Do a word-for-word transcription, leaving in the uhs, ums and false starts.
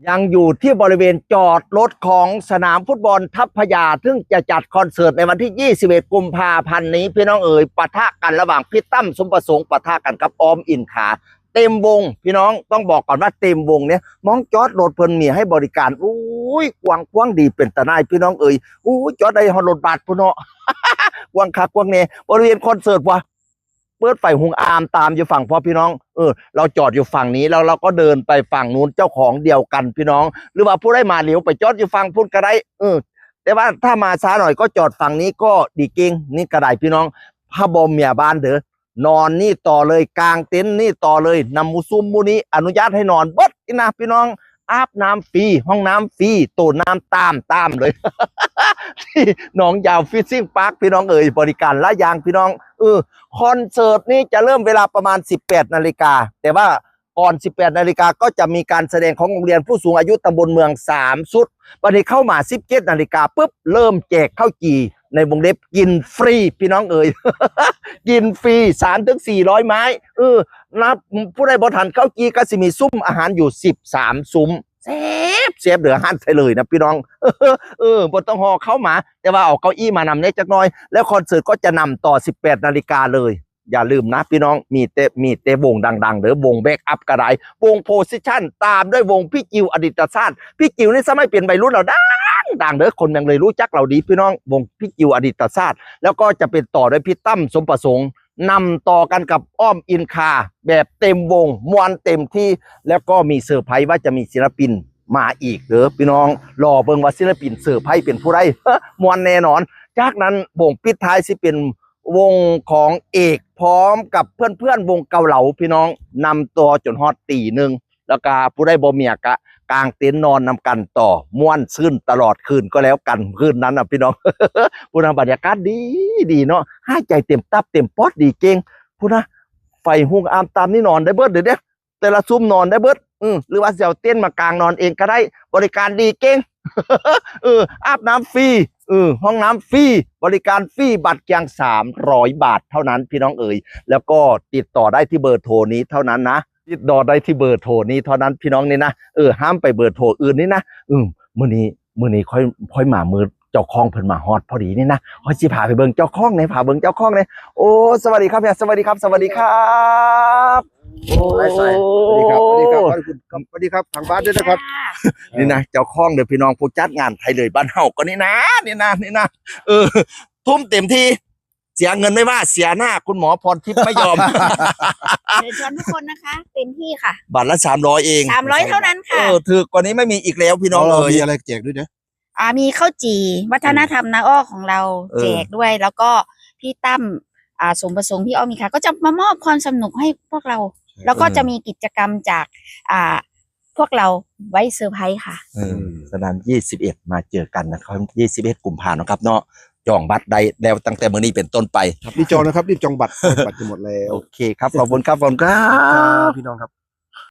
ยังอยู่ที่บริเวณจอดรถของสนามฟุตบอลทัพพระยา ซึ่งจะจัดคอนเสิร์ตในวันที่ ยี่สิบเอ็ด กุมภาพันธ์นี้ พี่น้องเอ๋ย ปะทะกันระหว่างพี่ตั้ม สมประสงค์ ปะทะกันกับออม อินทรา เต็มวง พี่น้อง ต้องบอกก่อนว่าเต็มวงเนี่ย มองจอดรถเพิ่นมีให้บริการ อุ้ย กว้างขวางดีเป็นตาหน่าย พี่น้องเอ๋ย อุ้ย จอดได้ฮอดรถบัสพุ้นเนาะ กว้างคักกว้างแน่ บริเวณคอนเสิร์ตว่ะ เปิดไฟหุงอามตามอยู่ฝั่งพ่อพี่น้อง เออ เราจอดอยู่ฝั่งนี้ แล้วเราก็เดินไปฝั่งนู้น เจ้าของเดียวกันพี่น้อง หรือว่าผู้ใดมาเร็วไปจอดอยู่ฝั่งพุ้นก็ได้ เออ แต่ว่าถ้ามาช้าหน่อยก็จอดฝั่งนี้ก็ดีเก่ง นี่ก็ได้พี่น้อง พระบรมเมียบ้านเด้อ นอนนี่ต่อเลย กางเต็นท์นี่ต่อเลย นำหมู่ซุมหมู่นี้อนุญาตให้นอนเบิดนี่นะพี่น้อง อาบน้ำฟรี ห้องน้ำฟรี โตน้ำตามตามเลย ที่หนองยาว Fishing Park พี่น้องเอ๋ย บริการหลายอย่างพี่น้อง เออ คอนเสิร์ตนี้จะเริ่มเวลาประมาณ สิบแปด นาฬิกา แต่ว่าก่อน สิบแปด นาฬิกาก็จะมีการแสดงของโรงเรียนผู้สูงอายุตำบลเมือง สาม ชุด วันนี้เข้ามา สิบเจ็ด นาฬิกาปุ๊บ เริ่มแจกข้าวจี่ ในวงเล็บกินฟรี พี่น้องเอ๋ย กินฟรี สามถึงสี่ร้อยไม้ เออ นับผู้ใดบ่ทันข้าวจี่ก็สิมีซุมอาหารอยู่ สิบสาม ซุม แซ่บแซ่บเหลือหันใส่เลยนะพี่น้อง เออ บ่ต้องห่อเข้ามา แต่ว่าเอาเก้าอี้มานำแน่จักหน่อย แล้วคอนเสิร์ตก็จะนำต่อ สิบแปด นาฬิกาเลย อย่าลืมนะพี่น้อง มีแต่ มีแต่วงดังๆ เด้อ วงแบ็กอัพก็ได้ วง Position ตามด้วยวงพี่จิว อดิตชาติ พี่จิวนี่สมัยเป็นวัยรุ่นเราดังดังเด้อ คนเมืองเลยรู้จักเราดีพี่น้อง วงพี่จิว อดิตชาติ แล้วก็จะเป็นต่อด้วยพี่ตั้ม สมประสงค์ นำต่อกันกับออม อินทรา แบบเต็มวง ม่วนเต็มที่ แล้วก็มีเซอร์ไพรส์ว่าจะมีศิลปินมาอีกเด้อพี่น้อง รอเบิ่งว่าศิลปินเซอร์ไพรส์เป็นผู้ใด ม่วนแน่นอน จากนั้นวงปิดท้ายสิเป็นวงของเอกพร้อมกับเพื่อนๆ วงเกาเหลาพี่น้อง นำต่อจนฮอดตีหนึ่ง แล้วก็ผู้ใดบ่เมียกะกางเต็นท์นอนนำกันต่อ ม่วนซื่นตลอดคืนก็แล้วกัน คืนนั้นนะพี่น้อง พุ้นนะ บรรยากาศดีดีเนาะ หายใจเต็มตับเต็มปอดดีเก่ง พุ้นนะ ไฟหุงอามตามนี่นอนได้เบิดเด้อเด้ แต่ละซุมนอนได้เบิด อืม หรือว่าสิเอาเต็นท์มากางนอนเองก็ได้ บริการดีเก่ง เออ อาบน้ำฟรี เออ ห้องน้ำฟรี บริการฟรี บัตรเพียง สามร้อย บาทเท่านั้นพี่น้องเอ๋ย แล้วก็ติดต่อได้ที่เบอร์โทรนี้เท่านั้นนะ ติดต่อได้ที่เบอร์โทรนี้เท่านั้นพี่น้องนี่นะ เออ ห้ามไปเบอร์โทรอื่นนี่นะ อืม มื้อนี้ มื้อนี้ค่อย ค่อยมามื้อเจ้าของเพิ่นมาฮอดพอดีนี่นะ ค่อยสิพาไปเบิ่งเจ้าของแหน่ พาเบิ่งเจ้าของแหน่ โอ้ สวัสดีครับเฮีย สวัสดีครับ สวัสดีครับ โอ้ สวัสดีครับ สวัสดีครับ สวัสดีครับ สวัสดีครับ ทางบ้านด้วยนะครับ นี่นะ เจ้าของเด้อพี่น้อง ผู้จัดงานไทยเลยบ้านเฮาก็นี่นะ นี่นะ นี่นะ เออ ทุ่มเต็มที่ เสียเงินไม่ว่า เสียหน้าคุณหมอพรทิพย์ไม่ยอม เชิญชวนทุกคนนะคะ เต็มที่ค่ะ บัตรละ สามร้อย เอง สามร้อยเท่านั้นค่ะ เออ ถือกว่านี้ไม่มีอีกแล้วพี่น้อง เรา เอ๋ย มีอะไรแจกด้วยนะ อ่ามีข้าวจี่วัฒนธรรมนาอ้อของเรา เออ แจกด้วย แล้วก็พี่ตั้มอ่าสมประสงค์พี่อ้อมมีค่ะ ก็จะมามอบความสนุกให้พวกเรา แล้วก็จะมีกิจกรรมจากอ่าพวกเราไว้เซอร์ไพรส์ค่ะ เออ สนาม ยี่สิบเอ็ด มาเจอกันนะครับ ยี่สิบเอ็ด กุมภาเนาะครับเนาะ จองบัตรได้แล้วตั้งแต่มื้อนี้เป็นต้นไป ครับรีบจองนะครับ รีบจองบัตร บัตรจะหมดแล้ว โอเคครับ ขอบคุณครับ ขอบคุณครับ พี่น้องครับ